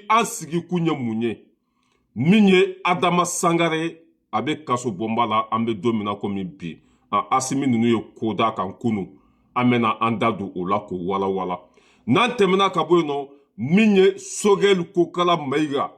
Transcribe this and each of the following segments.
An sigikun ye mun ye? Min ye Adama Sangare, a bɛ kaso bonba la. An bɛ don min na komi bi, Asimi ninnu ye ko da kan kunu, an bɛna an da don o la k'o walawala. N'an tɛmɛna ka bɔ yen nɔ, min ye Sogɛli Kokala Mayiga,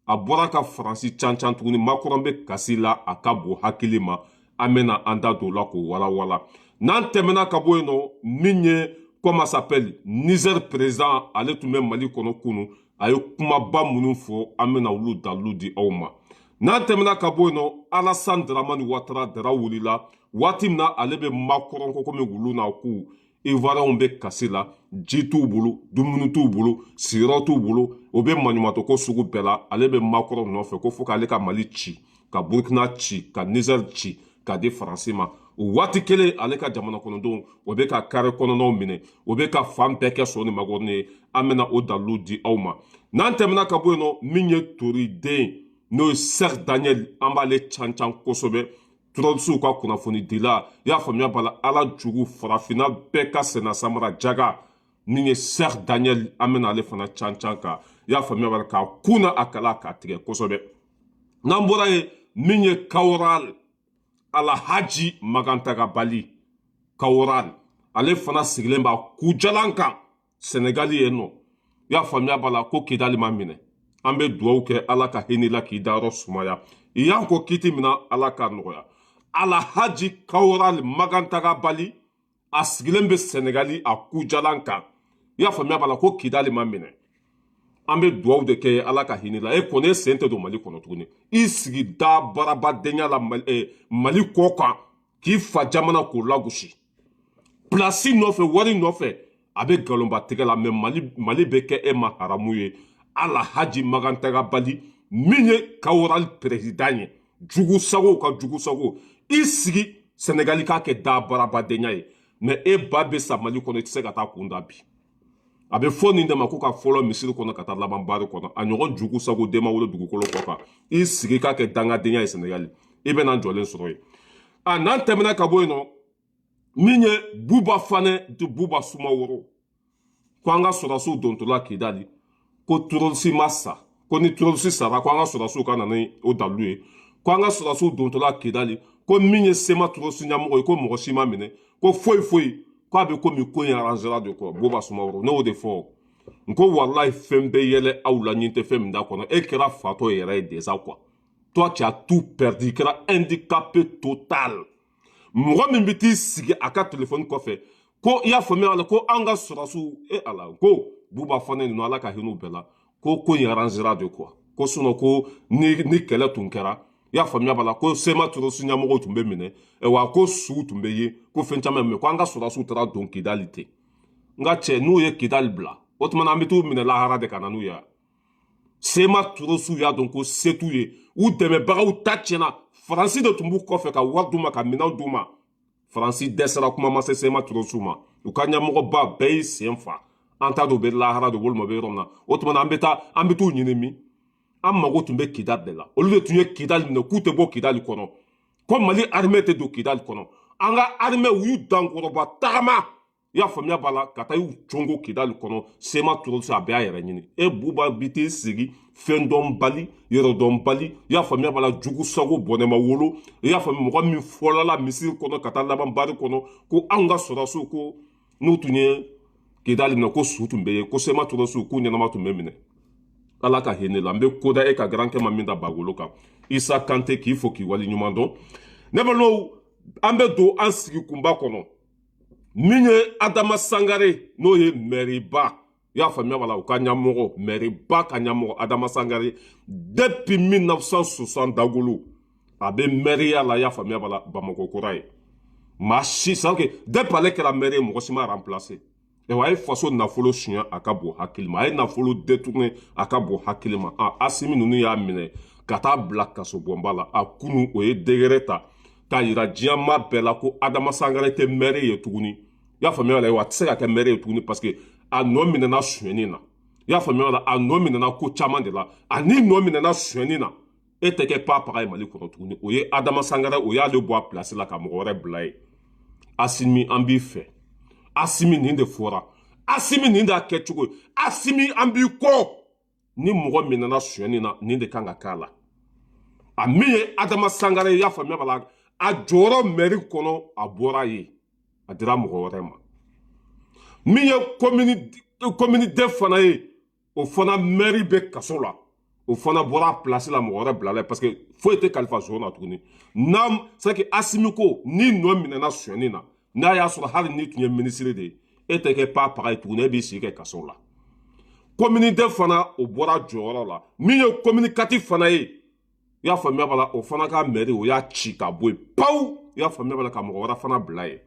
a bɔra ka Faransi cancan tuguni. Macron bɛ kasi la, a ka bon hakili ma. An bɛna an da don o la k'o walawala. N'an tɛmɛna ka bɔ yen nɔ, min ye, comment s'appelle, Niger président, ale tun bɛ Mali kɔnɔ kunu, a ye kumaba minnu fɔ, an bɛna olu dalilu di aw ma. N'an tɛmɛna ka bɔ yen nɔ, Alassane Dramane Ouattara dara wulila waati min na ale bɛ Macron ko komi wulu n'a ku. Ivoiriyɛnw bɛ kasi la, ji t'u bolo, dumuni t'u bolo, sigiyɔrɔ t'u bolo, o bɛ maɲumatɔ ko sugu bɛɛ la. Ale bɛ Macron nɔfɛ ko fo k'ale ka Mali ci, ka Burkina ci, ka Niger ci k'a di Faransi ma. O waati kelen, ale ka jamana kɔnɔdenw, o bɛ ka kare kɔnɔnaw minɛ, o bɛ ka fan bɛɛ kɛ sɔ ni makɔrɔni ye. An bɛna o dalilu di aw ma. N'an tɛmɛna ka bɔ yen nɔ, min ye Toriden, n'o ye Serge Daniel, an b'ale cancan kosɛbɛ, terroristew ka kunnafonidila. I y'a faamuya b'a la, Ala jugu farafinna bɛɛ ka senna samara jaga, min ye Serge Daniel, an bɛna ale fana cancan ka, i y'a faamuya b'a la, k'a kun na a kala k'a tigɛ kosɛbɛ. N'an bɔra yen, min ye Kaworal Alhaji Magantagabali Kaworal, ale fana sigilen b'a kujalan kan Senegali yen nɔ. I y'a faamuya b'a la ko Kidali ma minɛ. An bɛ dugawu kɛ, Ala ka hinɛ la k'i dayɔrɔ sumaya. I y'an ko kiti min na, Ala k'a nɔgɔya. Alhaji Kaworal Magantagabali, a sigilen bɛ Senegali a kujalan kan. I y'a faamuya b'a la ko Kidali ma minɛ. An bɛ dugawu de kɛ, Ala ka hinɛ la. E kɔni, e sen tɛ don Mali kɔnɔ tuguni. I sigi da barabadenya la Mali kɔ kan, k'i fa jamana k'o lagosi pilasi nɔfɛ, wari nɔfɛ, a bɛ nkalonba tigɛ la. Mɛ Mali bɛ kɛ e ma haramu ye. Alhaji Magantagabali, min ye Kaworal président ye, jugu sago ka jugu sago, i sigi Senegali k'a kɛ da barabadenya ye. Mɛ e ba bɛ sa Mali kɔnɔ, i tɛ se ka taa kun da bi. A bɛ fɔ nin de ma ko ka fɔlɔ misiri kɔnɔ ka taa laban baari kɔnɔ. A ɲɔgɔn jugu sago den ma wolo dugukolo kɔ kan. I sigi k'a kɛ dangadenya ye Senegali, i bɛna jɔlen sɔrɔ yen. A n'an tɛmɛna ka bɔ yen nɔ, min ye Buba Fanɛ di Buba Sumaworo, ko an ka sɔrɔdasiw dontɔla Kidali, ko terroriste ma sa, ko ni terroriste sara, ko an ka sɔrɔdasiw ka na ni o dalilu ye, ko an ka sɔrɔdasiw dontɔla Kidali, ko min ye CMA terroriste ɲɛmɔgɔ ye, ko mɔgɔ si ma minɛ, ko foyi foyi, ko a bɛ komi ko in arrangera de kɔ. Buba Sumaworo, ne y'o de fɔ n ko walayi, fɛn bɛ yɛlɛ aw la, ɲin tɛ fɛn min da kɔnɔ. E kɛra fatɔ yɛrɛ ye déjà quoi. Toi, tu as tout perdu, i kɛra handicapé total. Mɔgɔ min bɛ t'i sigi a ka telefɔni kɔfɛ ko, i y'a faamuya la, ko an ka sɔrɔdasiw, e Ala, ko Buba Fana ninnu, Ala ka hinɛ u bɛɛ la, ko ko in arrangera de quoi, ko sinon ko ni kɛlɛ tun kɛra, i y'a faamuya b'a la, ko CMA terroriste ɲɛmɔgɔw tun bɛ minɛ wa, ko suw tun bɛ ye, ko fɛn caman bɛ, ko an ka sɔrɔdasiw taara don Kidali ten. N ka cɛ, n'u ye Kidali bila, o tuma na an bɛ t'u minɛ lahara de ka na n'u ye. CMA terroristew y'a dɔn ko se t'u ye, u dɛmɛbagaw ta tiɲɛna. Faransi de tun b'u kɔfɛ ka wari d'u ma, ka minɛnw d'u ma. Faransi dɛsɛra, kuma ma se CMA terroristew ma. U ka ɲɛmɔgɔba bɛɛ y'i sen fa. An t'a dɔn u bɛ lahara de walima u bɛ yɔrɔ min na. O tuma na an bɛ taa, an bɛ t'u ɲini min? An mago tun bɛ Kidali de la. Olu de tun ye Kidali minɛ k'u tɛ bɔ Kidali kɔnɔ, ko Mali armée tɛ don Kidali kɔnɔ. An ka armée, u y'u dankɔrɔba tagama, i y'a faamuya b'a la, ka taa y'u congo Kidali kɔnɔ. CMA terroriste, a bɛɛ y'a yɛrɛ ɲini. E Buba bi t'i sigi fɛn dɔnbali, yɛrɛdɔnbali, i y'a faamuya b'a la, jugu sago bɔnɛma wolo. I y'a faamu, mɔgɔ min fɔlɔla misiri kɔnɔ ka taa laban bari kɔnɔ ko anw ka sɔrɔdasiw, ko n'u tun ye Kidali minɛ, ko su tun bɛ yen, ko CMA terroristew k'u ɲɛnama tun bɛ minɛ. Ala ka hinɛ la. N bɛ koda e ka garankɛ ma min da bagolo kan, Isa Kante, k'i fo k'i wali ɲuman dɔn. Ne balimaw, an bɛ don an sigi kunba kɔnɔ. Min ye Adama Sangare, n'o ye mɛriba, i y'a faamuya b'a la, u ka ɲɛmɔgɔ, mɛriba ka ɲɛmɔgɔ Adama Sangare, depuis 1960 dagolo a bɛ mɛriya la. I y'a faamuya b'a la, Bamakɔ kura ye maa si san kɛ, depuis ale kɛra mɛri ye, mɔgɔ si ma remplacer. Ayiwa, a ye faso nafolo suɲɛ, a ka bon hakili ma. A ye nafolo détourné, a ka bon hakili ma. A Asimi ninnu y'a minɛ ka taa bila kasobonba la. A kunu, o ye décret ta k'a yira diɲɛ bɛɛ la ko Adama Sangare tɛ mɛri ye tuguni. I y'a faamuya la, wa a tɛ se ka kɛ mɛri ye tuguni, parce que a nɔ minɛna sonyɛni na. I y'a faamuya la, a nɔ minɛna ko caman de la. A ni nɔ minɛna sonyɛni na, e tɛ kɛ pa paga ye Mali kɔnɔ tuguni. O ye Adama Sangare, o y'ale bɔ a place la ka mɔgɔ wɛrɛ bila yen. Asimi, an b'i fɛ. Asimi, nin de fɔra. Asimi, nin de y'a kɛcogo ye. Asimi, an b'i kɔ. Ni mɔgɔ minɛna sonyɛni na, nin de kan ka k'a la. A min ye Adama Sangare, i y'a faamuya b'a la, a jɔyɔrɔ mɛri kɔnɔ, a bɔra yen, a dira mɔgɔ wɛrɛ ma. Min ye commune deux fana ye, o fana mɛri bɛ kaso la, o fana bɔra place la, mɔgɔ wɛrɛ bilala, parce que foyi tɛ kalifa zon na tuguni. N'a c'est que Asimi ko ni nɔ minɛna sonyɛni na, n'a y'a sɔrɔ hali n'i tun ye minisiri de ye, e tɛ kɛ pa paga ye tuguni, e b'i sigi kɛ kaso la. Commune deux fana, o bɔra jɔyɔrɔ la. Min ye commune quatre fana ye, i y'a faamuya b'a la, o fana ka mɛri, o y'a ci ka bɔ yen pawu, i y'a faamuya b'a la, ka mɔgɔ wɛrɛ fana bila yen.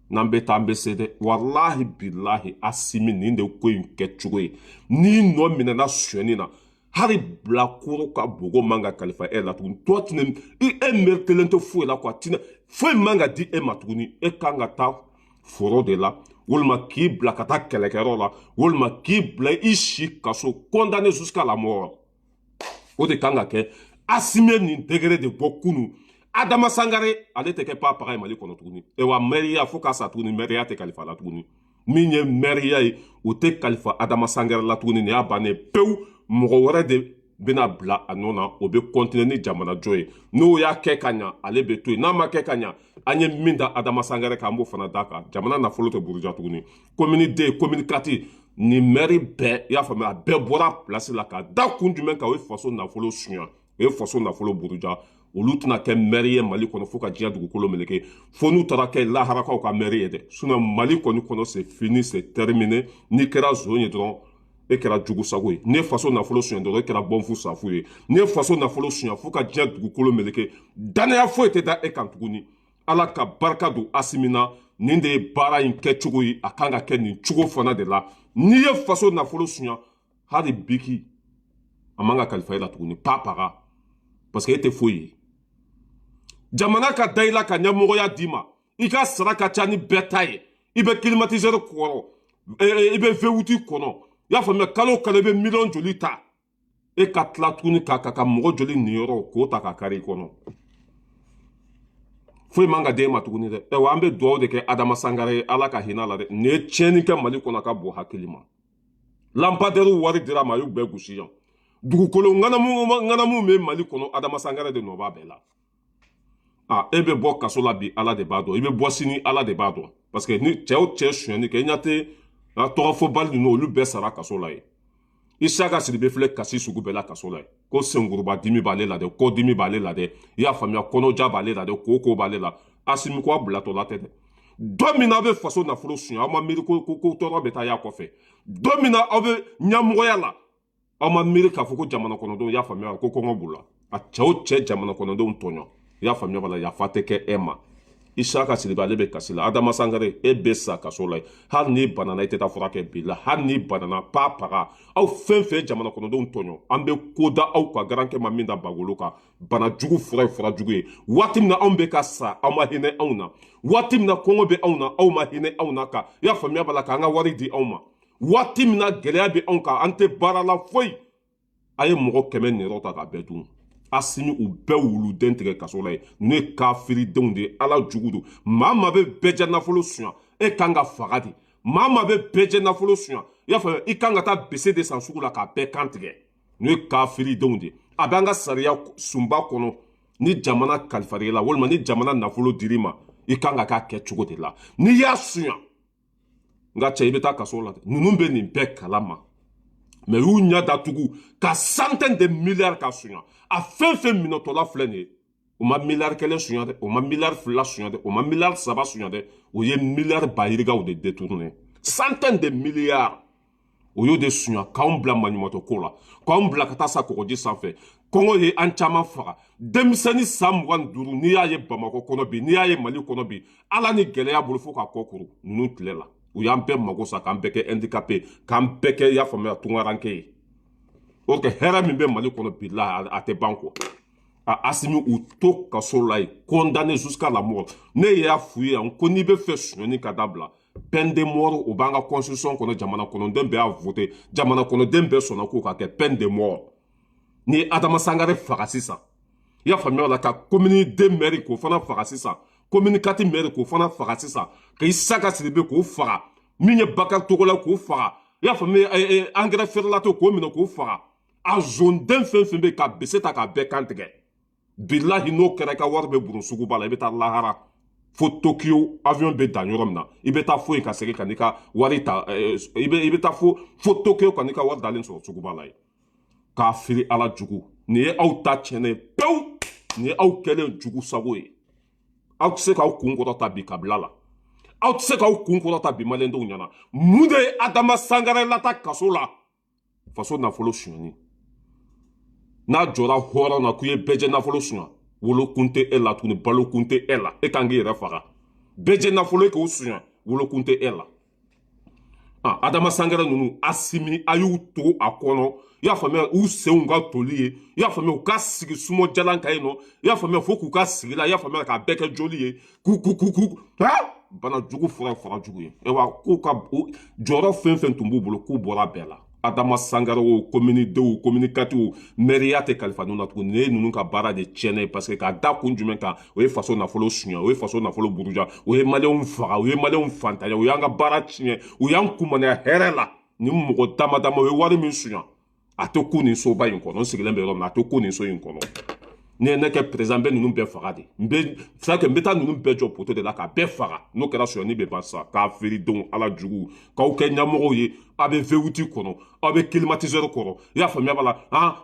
N'an bɛ taa, an bɛ se dɛ. Walahi bilahi, Asimi, nin de ko in kɛcogo ye. N'i nɔ minɛna sonyɛni na, hali bilakoro ka bogo man ka kalifa e la tuguni. Toi, tu ne e mɛri tɛ foyi la quoi, tinɛ foyi man ka di e ma tuguni. E kan ka taa foro de la, walima k'i bila ka taa kɛlɛkɛyɔrɔ la, walima k'i bila i si kaso, condamné jusqu'à la mort. O de kan ka kɛ. Asimi ye nin degré de bɔ kunu. Adama Sangare, ale tɛ kɛ pa paga ye Mali kɔnɔ tuguni. Ewa, mɛriya fo k'a sa tuguni, mɛriya tɛ kalifa la tuguni. Min ye mɛriya ye, o tɛ kalifa Adama Sangare la tuguni. Nin y'a bannen pewu. Mɔgɔ wɛrɛ de bɛna bila a nɔ na, o bɛ continuer ni jamanajɔ ye. N'o y'a kɛ ka ɲa, ale bɛ to yen. N'a ma kɛ ka ɲa, an ye min da Adama Sangare kan, an b'o fana d'a kan. Jamana nafolo tɛ buruja tuguni. Commune deux, commune quatre, nin mɛri bɛɛ, i y'a faamuya, a bɛɛ bɔra place la ka da kun jumɛn kan? O ye faso nafolo suɲa, o ye faso nafolo buruja. Olu tɛna kɛ mɛri ye Mali kɔnɔ fo ka diɲɛ dugukolo meleke, fo n'u taara kɛ laharakaw ka mɛri ye dɛ. Sinon Mali kɔni kɔnɔ, c'est fini, c'est terminé. N'i kɛra zon ye dɔrɔn, e kɛra jugu sago ye. N'i ye faso nafolo suɲɛ dɔrɔn, e kɛra bɔnfu safu ye. N'i ye faso nafolo suɲɛ fo ka diɲɛ dugukolo meleke, danaya foyi tɛ da e kan tuguni. Ala ka barika don Asimi na. Nin de ye baara in kɛcogo ye, a kan ka kɛ nin cogo fana de la. N'i ye faso nafolo suɲɛ, hali biki a man ka kalifa e la tuguni, pa paga, parce que e tɛ foyi ye. Jamana ka da i la ka ɲɛmɔgɔya d'i ma, i ka sara ka ca ni bɛɛ ta ye, i bɛ climatiseur kɔrɔ, i bɛ V8 kɔnɔ, i y'a faamuya, kalo o kalo i bɛ miliyɔn joli ta. E ka tila tuguni ka mɔgɔ joli niyɔrɔ k'o ta ka kari i kɔnɔ? Foyi man ka d'e ma tuguni dɛ. Ayiwa, an bɛ dugawu de kɛ Adama Sangare ye, Ala ka hinɛ la dɛ. Nin ye tiɲɛni kɛ Mali kɔnɔ, ka bon hakili ma. Lampadaire wari dira ma, a y'u bɛɛ gosi yan. Dugukolo ŋanamu ŋanamu bɛ Mali kɔnɔ, Adama Sangare de nɔ b'a bɛɛ la. A e bɛ bɔ kaso la bi, Ala de b'a dɔn. I bɛ bɔ sini, Ala de b'a dɔn, parce que ni cɛ o cɛ sonyɛni kɛ, i ɲɛ tɛ tɔgɔ fɔbali ninnu, olu bɛɛ sara kaso la yen. Isaka Sidibe filɛ kasi sugu bɛɛ la kaso la yen, ko senkuruba dimi b'ale la dɛ, kɔdimi b'ale la dɛ, i y'a faamuya, kɔnɔja b'ale la dɛ, koko b'ale la. Asimi ko a bilatɔla tɛ dɛ. Don min na aw bɛ faso nafolo suɲɛ, aw ma miiri ko tɔɔrɔ bɛ taa y'a kɔfɛ. Don min na aw bɛ ɲɛmɔgɔya la, aw ma miiri k'a fɔ ko jamana kɔnɔdenw, i y'a faamuya, ko kɔngɔ b'u la. A cɛ o cɛ jamana kɔnɔdenw tɔɲɔ, i y'a faamuya b'a la, yafa tɛ kɛ e ma. Isaka Sidibe, ale bɛ kasi la. Adama Sangare, e bɛ sa kaso la. Hali n'i banana, i tɛ taa furakɛ bi la. Hali n'i banana, pa paga. Aw fɛn fɛn jamana kɔnɔdenw tɔɲɔ, an bɛ ko da aw kan, garankɛ ma min da bagolo kan. Bana jugu fura ye fura jugu ye. Waati min na anw bɛ ka sa, aw ma hinɛ anw na. Waati min na kɔngɔ bɛ anw na, aw ma hinɛ anw na, ka i y'a faamuya b'a la, k'an ka wari di anw ma. Waati min na gɛlɛya bɛ anw kan, an tɛ baara la foyi, a ye mɔgɔ 100 niyɔrɔ ta k'a bɛɛ dun. Asimi, u bɛɛ wuluden tigɛ kaso la ye. Ninnu ye kafiridenw de ye, Ala jugu don. Maa maa bɛ bɛɛ nafolo suɲa, e kan ka faga de. Maa maa bɛ bɛɛ nafolo suɲa, i y'a faamuya, i kan ka taa bese de san sugu la k'a bɛɛ kan tigɛ. Ninnu ye kafiridenw de ye. A b'an ka sariya sunba kɔnɔ, ni jamana kalifara i la, walima ni jamana nafolo dir'i ma, i kan ka k'a kɛ cogo de la. N'i y'a suɲa, nka cɛ, i bɛ taa kaso la dɛ. Ninnu bɛ nin bɛɛ kalama, mais u y'u ɲɛ datugu ka centaine de milliards ka suɲa. A fɛn fɛn minɛtɔla filɛ nin ye, u ma miliyari 1 suɲa dɛ, u ma miliyari 2 suɲa dɛ, u ma miliyari 3 suɲa dɛ, u ye miliyari bayirikaw de détourné, centaine de milliards. O y'o de suɲa k'anw bila maɲumatɔ ko la, k'anw bila ka taa sa kɔgɔji sanfɛ. Kɔngɔ ye an caman faga. Denmisɛnnin san 25, n'i y'a ye Bamakɔ kɔnɔ bi, n'i y'a ye Mali kɔnɔ bi, Ala ni gɛlɛya bolo fo k'a kɔ kuru. Ninnu tile la, u y'an bɛɛ mago sa, k'an bɛɛ kɛ handicapé, k'an bɛɛ kɛ, i y'a faamuya, tunkaranke ye. O kɛ hɛrɛ min bɛ Mali kɔnɔ bi la, a tɛ ban kɔ. A Asimi, u to kaso la yen, condamné jusqu'à la mort. Ne y'a f'u ye yan ko n'i bɛ fɛ sonyɛni ka dabila, peine de mort, o b'an ka constitution kɔnɔ. Jamana kɔnɔden bɛɛ y'a voté, jamana kɔnɔden bɛɛ sɔnna k'o ka kɛ peine de mort. Ni ye Adama Sangare faga sisan, i y'a faamuya la, ka commune deux maire k'o fana faga sisan, commune quatre maire k'o fana faga sisan, ka Isaka Sidibe k'o faga, min ye Bakari Togola k'o faga. I y'a faamuya, angɛrɛ feerela tɛ k'o minɛ k'o faga. A zonden fɛn fɛn bɛ ka bese ta k'a bɛɛ kan tigɛ, bilahi, n'o kɛra, i ka wari bɛ burun suguba la. I bɛ taa lahara fo Tokyo, avion bɛ dan yɔrɔ min na, i bɛ taa fo yen ka segin ka n'i ka wari ta. I bɛ taa fo Tokyo ka n'i ka wari dalen sɔrɔ suguba la yen k'a fili. Ala jugu, nin ye aw ta tiɲɛnen pewu. Nin ye aw kɛlen jugu sago ye. Aw tɛ se k'aw kun kɔrɔta bi kabila la, aw tɛ se k'aw kun kɔrɔta bi maliyɛndenw ɲɛna. Mun de ye Adama Sangare lata kaso la? Faso nafolo sonyani. N'a jɔra hɔrɔn na k'u ye bɛɛjɛ nafolo suɲa, wolokun tɛ e la tuguni, balokun tɛ e la, e kan k'i yɛrɛ faga. Bɛɛjɛ nafolo, e k'o suɲa, wolokun tɛ e la. Ah, Adama Sangare ninnu, Asimi a y'u to a kɔnɔ, i y'a faamuya, u senw ka toli ye, i y'a faamuya, u ka sigi sumɔjalan kan yen nɔ, i y'a faamuya, fo k'u ka sigi la, i y'a faamuya, k'a bɛɛ kɛ joli ye, k'u ha bana jugu fura ye fara jugu ye. Ayiwa, k'u ka jɔyɔrɔ fɛn fɛn tun b'u bolo, k'u bɔra bɛɛ la. Adama Sangare o, commune 2 o, commune 4 o, mairie tɛ kalifa ninnu na tuguni. Nin ye ninnu ka baara de tiɲɛnen ye, parce que k'a da kun jumɛn kan? O ye faso nafolo suɲɛ, o ye faso nafolo buruja, o ye maliyɛnw faga, o ye maliyɛnw fantanya, o y'an ka baara tiɲɛ, o y'an kunmaniya hɛrɛ la. Nin mɔgɔ dama dama, o ye wari min suɲɛ, a tɛ ku nin soba in kɔnɔ. N sigilen bɛ yɔrɔ min na, a tɛ ku nin so in kɔnɔ. Ne ye ne kɛ président, n bɛ ninnu bɛɛ faga de. N bɛ c'est n bɛ taa ninnu bɛɛ jɔ poteau de la k'a bɛɛ faga. N'o kɛra, sonyani bɛ ban sisan. K'a feere denw, ala jugu, k'aw kɛ ɲɛmɔgɔw ye. Aw bɛ V8 kɔnɔ, aw bɛ climatiseur kɔrɔ, i y'a faamuya b'a la,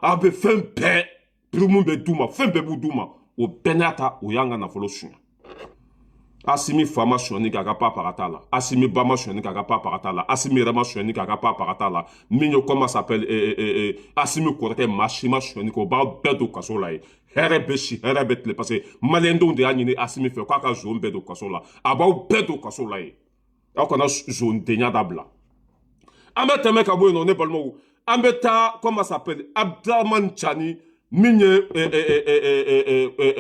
aw bɛ fɛn bɛɛ, prime bɛ d'u ma, fɛn bɛɛ b'u d'u ma. O bɛɛ n'a ta, o y'an ka nafolo suɲɛ. Asimi fa ma sonyani k'a ka pa paga t'a la, Asimi ba ma sonyani k'a ka pa paga t'a la, Asimi yɛrɛ ma sonyani k'a ka pa paga t'a la. Min ye, comment s'appelle, Asimi kɔrɔkɛ, maa si ma sonyani kɛ. O b'aw bɛɛ don kaso la ye. Hɛrɛ bɛ si, hɛrɛ bɛ tile, parce que maliyɛndenw de y'a ɲini Asimi fɛ k'a ka zon bɛɛ don kaso la. A b'aw bɛɛ don kaso la ye. Aw kana zondenya dabila. An bɛ tɛmɛ ka bɔ yen nɔ, ne balimaw. An bɛ taa, comment s'appelle, Abdramane Tiani, min ye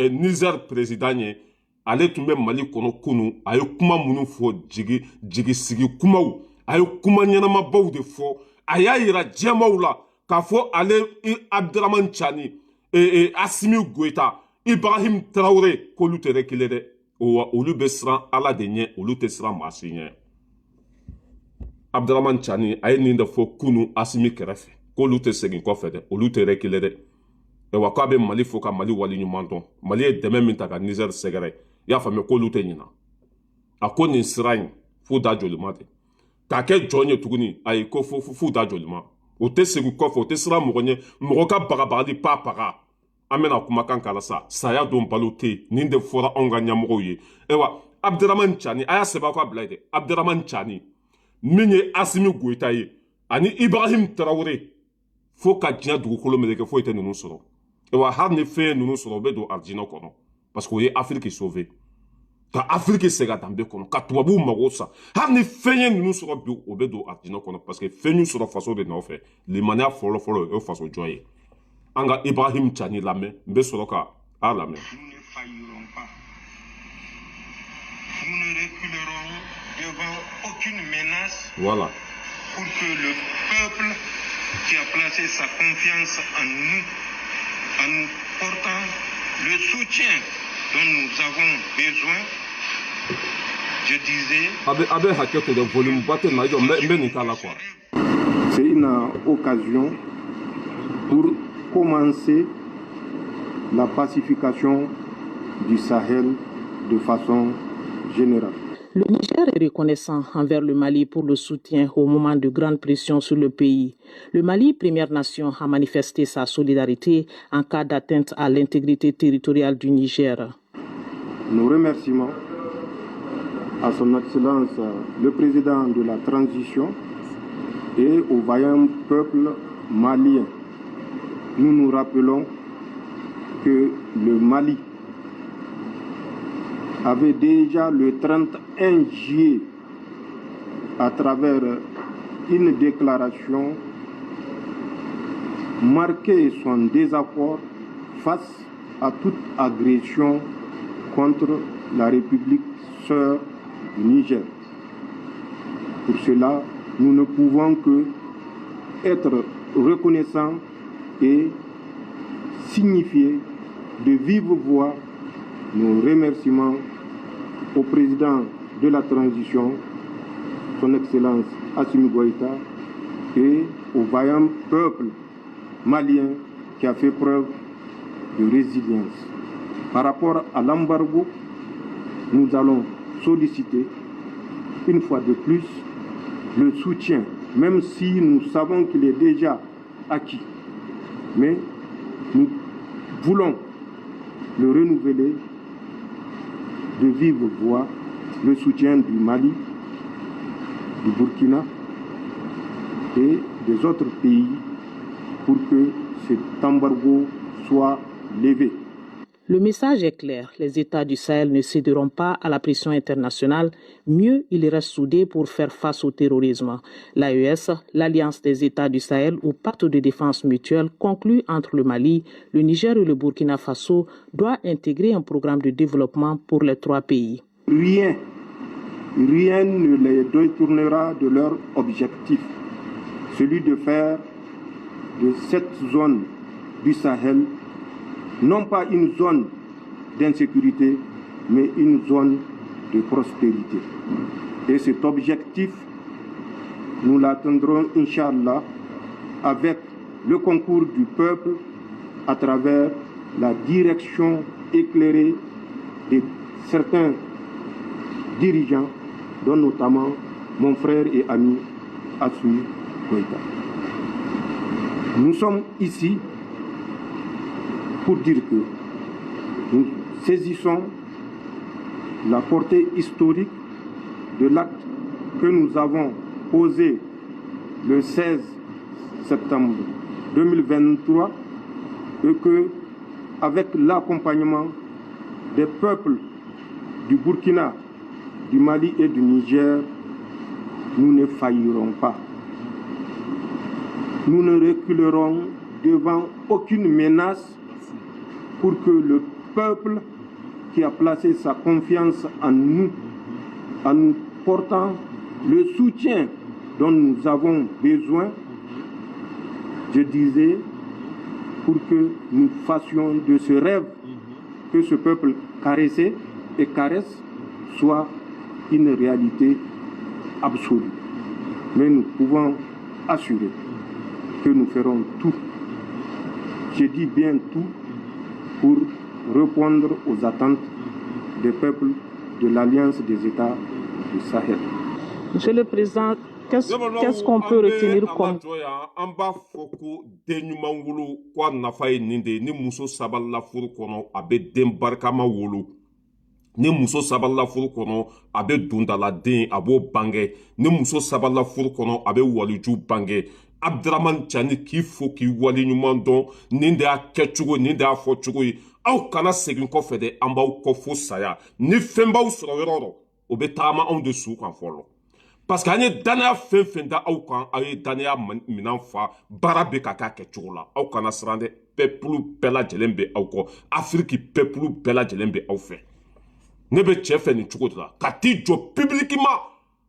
Niger président ye, ale tun bɛ Mali kɔnɔ kunu. A ye kuma minnu fɔ, jigi jigisigi kumaw, a ye kuma ɲɛnamabaw de fɔ. A y'a yira jɛmaw la k'a fɔ ale Abdramane Tiani, Asimi Goyita, Ibrahim Traoré, k'olu tɛ kelen dɛ. Wa olu bɛ siran Ala de ɲɛ, olu tɛ siran maa si ɲɛ. Abdramane Tiani, a ye nin de fɔ kunu Asimi kɛrɛfɛ, k'olu tɛ segin kɔfɛ dɛ, olu tɛ kelen dɛ. Wa k'a bɛ Mali fo ka Mali wali ɲuman dɔn, Mali ye dɛmɛ min ta ka Niger sɛgɛrɛ, i y'a faamuya, k'olu tɛ ɲina. A ko nin sira in f'u da jolima tɛ k'a kɛ jɔn ye tuguni. Ayi, ko f'u da jolima, o tɛ segin kɔfɛ, o tɛ siran mɔgɔ ɲɛ, mɔgɔ ka bagabagali pa paga. An bɛna kumakan k'a la sa. Saya don, balo tɛ yen. Nin de fɔra anw ka ɲɛmɔgɔw ye. Ayiwa, Abdramane Tiani, a y'a sɛbɛn aw ka bila yen dɛ. Abdramane Tiani, min ye Asimi Goyita ye, ani Ibrahim Traoré, fo ka diɲɛ dugukolo meleke, foyi tɛ ninnu sɔrɔ. Wa hali ni fɛn ye ninnu sɔrɔ, u bɛ don arijinɛ kɔnɔ, parce que o ye Afiriki sauver, ka Afiriki segin a danbe kɔnɔ, ka tubabuw mago sa. Hali ni fɛn ye ninnu sɔrɔ bi, o bɛ don arijinɛ kɔnɔ, parce que fɛn y'u sɔrɔ faso de nɔfɛ. Limaniya fɔlɔ fɔlɔ, o ye faso jɔ ye. An ka Ibrahim Tiani lamɛn, n bɛ sɔrɔ ka a lamɛn. Nous ne faillirons pas. Nous ne reculerons devant aucune menace voilà pour que le peuple qui a placé sa confiance en nous, en nous portant le soutien dont nous avons besoin, je disais, A bɛ hakɛ to dɛ, volume ba tɛ na. I jɔ, n bɛ nin k'a la quoi. C'est une occasion pour commencer la pacification du Sahel de façon générale. Le Niger est reconnaissant envers le Mali pour le soutien au moment de grande pression sur le pays. Le Mali, première nation, a manifesté sa solidarité en cas d'atteinte à l'intégrité territoriale du Niger. Nos remerciements à son Excellence le président de la transition et au vaillant peuple malien. Nous nous rappelons que le Mali avait déjà le 31 juillet, à travers une déclaration, marqué son désaccord face à toute agression contre la République sœur du Niger. Pour cela, nous ne pouvons que être reconnaissants et signifier de vive voix nos remerciements au président de la transition, son Excellence Assimi Goïta, Et au vaillant peuple malien qui a fait preuve de résilience. Par rapport à l'embargo, nous allons solliciter une fois de plus le soutien, même si nous savons qu'il est déjà acquis. Mais nous voulons le renouveler de vive voix, le soutien du Mali, du Burkina et des autres pays pour que cet embargo soit levé. Le message est clair, les États du Sahel ne céderont pas à la pression internationale, mieux, ils restent soudés pour faire face au terrorisme. L'AES, l'Alliance des États du Sahel ou pacte de défense mutuelle conclu entre le Mali, le Niger et le Burkina Faso doit intégrer un programme de développement pour les trois pays. Rien, rien ne les détournera de leur objectif, celui de faire de cette zone du Sahel non pas une zone d'insécurité, mais une zone de prospérité. Et cet objectif, nous l'atteindrons, Inch'Allah, avec le concours du peuple à travers la direction éclairée de certains dirigeants, dont notamment mon frère et ami Assimi Goïta. Nous sommes ici pour dire que nous saisissons la portée historique de l'acte que nous avons posé le 16 septembre 2023 et que, avec l'accompagnement des peuples du Burkina, du Mali et du Niger, nous ne faillirons pas. Nous ne reculerons devant aucune menace pour que le peuple qui a placé sa confiance en nous, en nous portant le soutien dont nous avons besoin, je disais, pour que nous fassions de ce rêve que ce peuple caressait et caresse soit une réalité absolue. Mais nous pouvons assurer que nous ferons tout, je dis bien tout, pour répondre aux attentes des peuples de l'Alliance des États du Sahel. Monsieur le Président, qu'est-ce qu'on peut retenir comme? An b'a fɔ ko den ɲuman wolo ko a nafa ye nin de ye. Ni muso sabalila furu kɔnɔ, a bɛ den barikama wolo. Ni muso sabalila furu kɔnɔ, a bɛ dondaladen, a b'o bange. Ni muso sabalila furu kɔnɔ, a bɛ waliju bange. Abdramane Tiani, k'i fo k'i waleɲuman dɔn. Nin de y'a kɛcogo, nin de y'a fɔcogo ye. Aw kana segin kɔfɛ dɛ, an b'aw kɔ fo saya. Ni fɛn b'aw sɔrɔ yɔrɔ o yɔrɔ, o bɛ tagama anw de su kan fɔlɔ, parce que an ye danaya fɛn fɛn da aw kan, aw ye danaya minɛn fa. Baara bɛ ka kɛ a kɛcogo la. Aw kana siran dɛ, peuple bɛɛ lajɛlen bɛ aw kɔ, Afiriki peuple bɛɛ lajɛlen bɛ aw fɛ. Ne bɛ cɛ fɛ nin cogo de la ka t'i jɔ publiquement,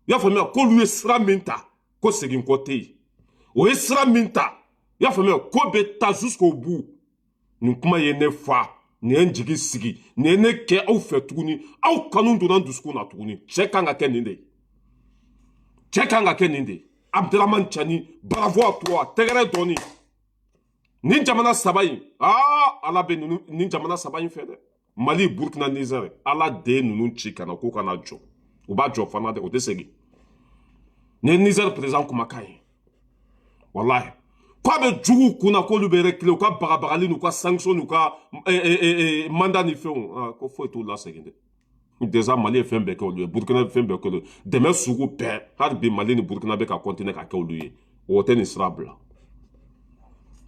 i y'a faamuya, k'olu ye sira min ta, ko segin kɔ tɛ yen. O ye sira min ta, i y'a faamuya, ko bɛ taa jusqu'au bout. Nin kuma ye ne fa, nin ye n jigi sigi, nin ye ne kɛ aw fɛ tuguni. Aw kanu donna n dusukun na tuguni. Cɛ kan ka kɛ nin de ye, cɛ kan ka kɛ nin de ye. Abdramane Tiani, bravo à toi. Tɛgɛrɛ dɔɔni. Nin jamana saba in, aa, Ala bɛ ninnu, nin jamana saba in fɛ dɛ, Mali, Burkina, Niger. Ala de ye ninnu ci ka na k'u kana jɔ. U b'a jɔ fana dɛ, o tɛ segin. Nin ye Niger président kumakan ye. Walahi, k'a bɛ juguw kunna, k'olu bɛ reculer, u ka bagabagali n'u ka sanction n'u ka mandat ni fɛnw, ko foyi t'u lasegin dɛ. Déjà Mali ye fɛn bɛɛ kɛ olu ye, Burukina ye fɛn bɛɛ kɛ olu ye, dɛmɛ sugu bɛɛ. Hali bi Mali ni Burukina bɛ ka continuer ka kɛ olu ye, o tɛ nin sira bila.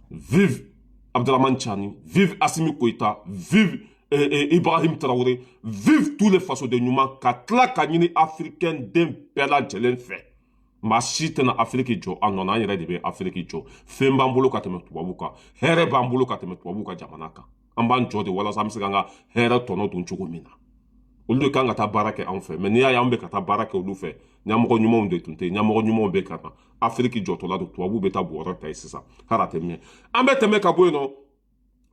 Vive Abdramane Tiani, vive Assimi Goïta, vive Ibrahim Traoré, vive tous les fasoden ɲuman. Ka tila ka ɲini africain den bɛɛ lajɛlen fɛ, maa si tɛna Afiriki jɔ a nɔ na, an yɛrɛ de bɛ Afiriki jɔ. Fɛn b'an bolo ka tɛmɛ tubabu kan, hɛrɛ b'an bolo ka tɛmɛ tubabu ka jamana kan. An b'an jɔ de walasa an bɛ se k'an ka hɛrɛ tɔnɔ dun cogo min na. Olu de kan ka taa baara kɛ anw fɛ, mɛ n'i y'a ye an bɛ ka taa baara kɛ olu fɛ, ɲɛmɔgɔ ɲumanw de tun tɛ yen. Ɲɛmɔgɔ ɲumanw bɛ ka na, Afiriki jɔtɔla don. Tubabu bɛ taa bɔrɔ ta yen sisan, hali a tɛ mɛn. An bɛ tɛmɛ ka bɔ yen nɔ,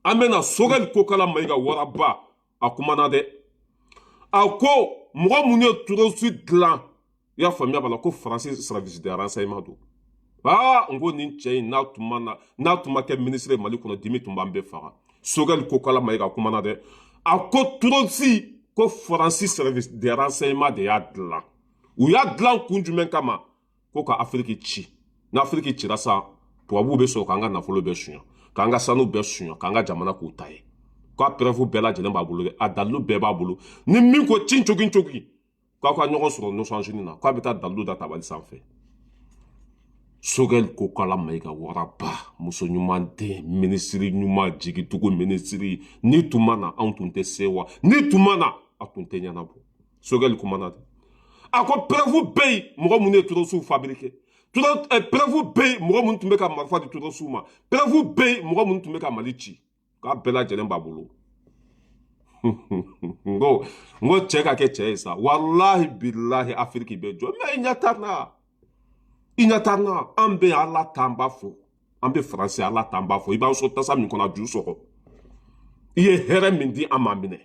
an bɛ na Choguel Kokalla Maïga waraba. A kumana dɛ, a ko mɔgɔ minnu ye terroriste dilan, i y'a faamuya b'a la, ko Faransi service de renseignement don. Aa, n ko nin cɛ in, n'a tun ma na, n'a tun ma kɛ minisiri ye Mali kɔnɔ, dimi tun b'an bɛɛ faga. Choguel Kokalla Maïga kumana dɛ. A ko terroriste ko, Faransi service de renseignement de y'a dilan. U y'a dilan kun jumɛn kama? Ko ka Afiriki ci. Ni Afiriki cira sa, tubabuw bɛ sɔrɔ k'an ka nafolo bɛɛ suɲɛ, k'an ka sanu bɛɛ suɲɛ, k'an ka jamana k'u ta ye. K'a preuve bɛɛ lajɛlen b'a bolo dɛ, a dalilu bɛɛ b'a bolo. Ni min ko cin cogi cogi k'aw ka ɲɔgɔn sɔrɔ Nations Unies na, k'a bɛ taa dalilu da tabali sanfɛ. Choguel Kokalla Maïga, waraba, muso ɲuman den, minisiri ɲuman, jigitugu minisiri, ni tun ma na, anw tun tɛ se wa, ni tun ma na, a tun tɛ ɲɛnabɔ. Choguel kumana dɛ. A ko preuve bɛ yen, mɔgɔ minnu ye terroristew fabriqué, preuve bɛ yen, mɔgɔ minnu tun bɛ ka marifa di terroristew ma, preuve bɛ yen, mɔgɔ minnu tun bɛ ka Mali ci, k'a bɛɛ lajɛlen b'a bolo. N ko cɛ ka kɛ cɛ ye sa, walahi bilahi, Afiriki bɛ jɔ. Mais i ɲɛ t'an na, i ɲɛ t'an na. An bɛ Ala t'an b'a fɔ, an bɛ Faransi, Ala t'an b'a fɔ. I b'an sɔn tasa min kɔnɔ, a ju sɔgɔ. I ye hɛrɛ min di an ma minɛ,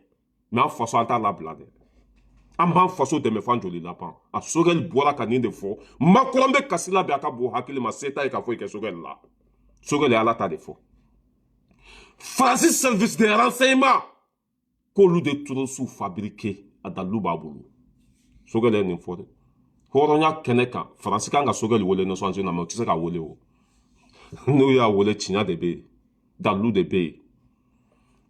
mais an faso, an t'a labila dɛ. An b'an faso dɛmɛ fan joli laban. A Choguel bɔra ka nin de fɔ. Macron bɛ kasi la bi, a ka bon hakili ma, se t'a ye ka foyi kɛ Choguel la. Choguel ye Ala ta de fɔ. Faransi service de renseignement k'olu de terroristew fabriqué, a dalilu b'a bolo. Choguel ye nin fɔ dɛ, hɔrɔnya kɛnɛ kan. Faransi kan ka Choguel wele Nations Unies na, mais u tɛ se k'a wele o. N'u y'a wele, tiɲɛ de bɛ yen, dalilu de bɛ yen.